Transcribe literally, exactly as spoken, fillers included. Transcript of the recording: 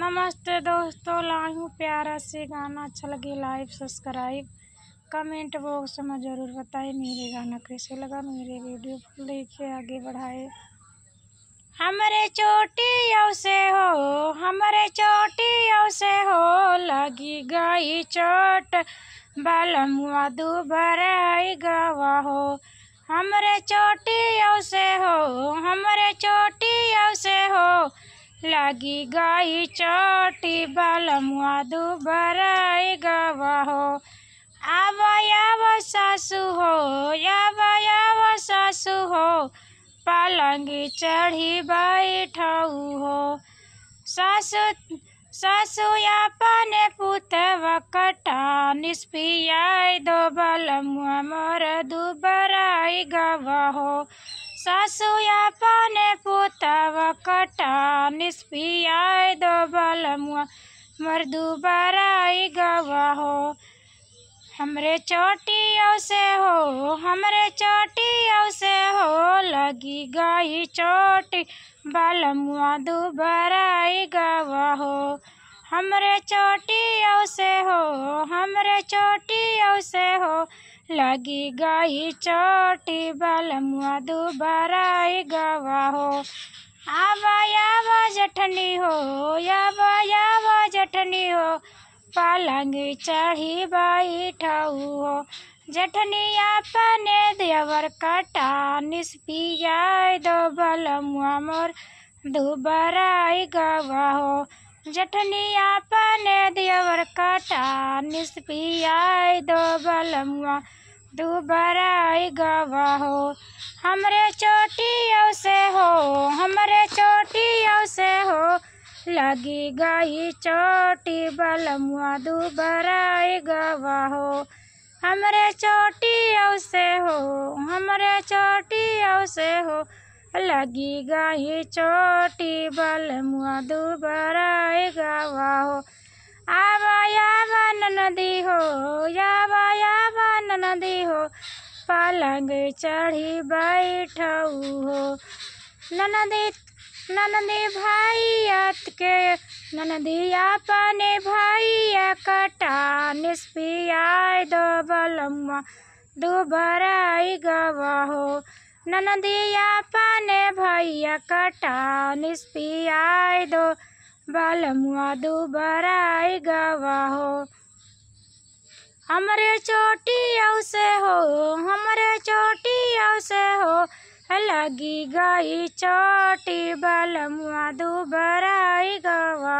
नमस्ते दोस्तों, लाइव प्यारा से गाना अच्छा लगे, लाइव सब्सक्राइब, कमेंट बॉक्स में जरूर बताएं मेरे गाना कैसे लगा। मेरे वीडियो को देखिए, आगे बढ़ाए। हमरे चोटी औ से हो, हमरे चोटी औ से हो, लगी गई चोट, बलमुआ दुबराई गवा हो। हमरे चोटी औ से हो, हमरे चोटी औ से हो, लगी गई चोटी, बलमुआ दुबराई गवा हो। आवा आवा सासू हो, आवा आवा सासू हो, पलंग चढ़ी बैठऊ हो। सासू, सासू अपने पुतवा कटानिस पियाई दो, बलमुआ मोर दुबराई गवा हो। सासू अपने पुतवा कटानिस पियाई दो, बलमुआ मोर दुबराई गवा हो। हमरे चोटी औ से हो, हमरे चोटी औ से हो, लगी गई चोटी, बलमुआ दुबराई गवा हो। हमरे चोटी औ से हो, हमरे चोटी औ से हो, लगी गई चोटी, बलमुआ दुबराई गवा हो। आवा आवा जेठनी हो, आवा आवा जेठनी हो, पलंग चढ़ी बैठऊ हो। जेठनी अपने देवर कटानिस पियाई दो, बलमुआ मोर दुबराई गवा हो। जेठनी अपने देवर कटानिस पियाई दो, बलमुआ दुबराई गवा हो। हमरे चोटी औ से हो, हमरे चोटी औ से हो, लगी गई चोटी, बलमुआ दुबराई गवा हो। हमरे चोटी औ से हो, हमरे चोटी औ से हो, लगी गई चोटी, बलमुआ दुबराई गवा हो। आवा आवा ननदी हो, आवा आवा ननदी हो, पलंग चढ़ी बैठऊ हो। ननदी, ननदी भैया के, ननदी अपने भैया कटानिस पियाई दो, बलमुआ दुबराई गवा हो। ननदी अपने भैया कटानिस पियाई दो, बलमुआ दुबराई गवा हो। हमरे चोटी औ से हो, हमरे चोटी औ से हो, लगी गई चोटी, बलमुआ दुबराई गवा।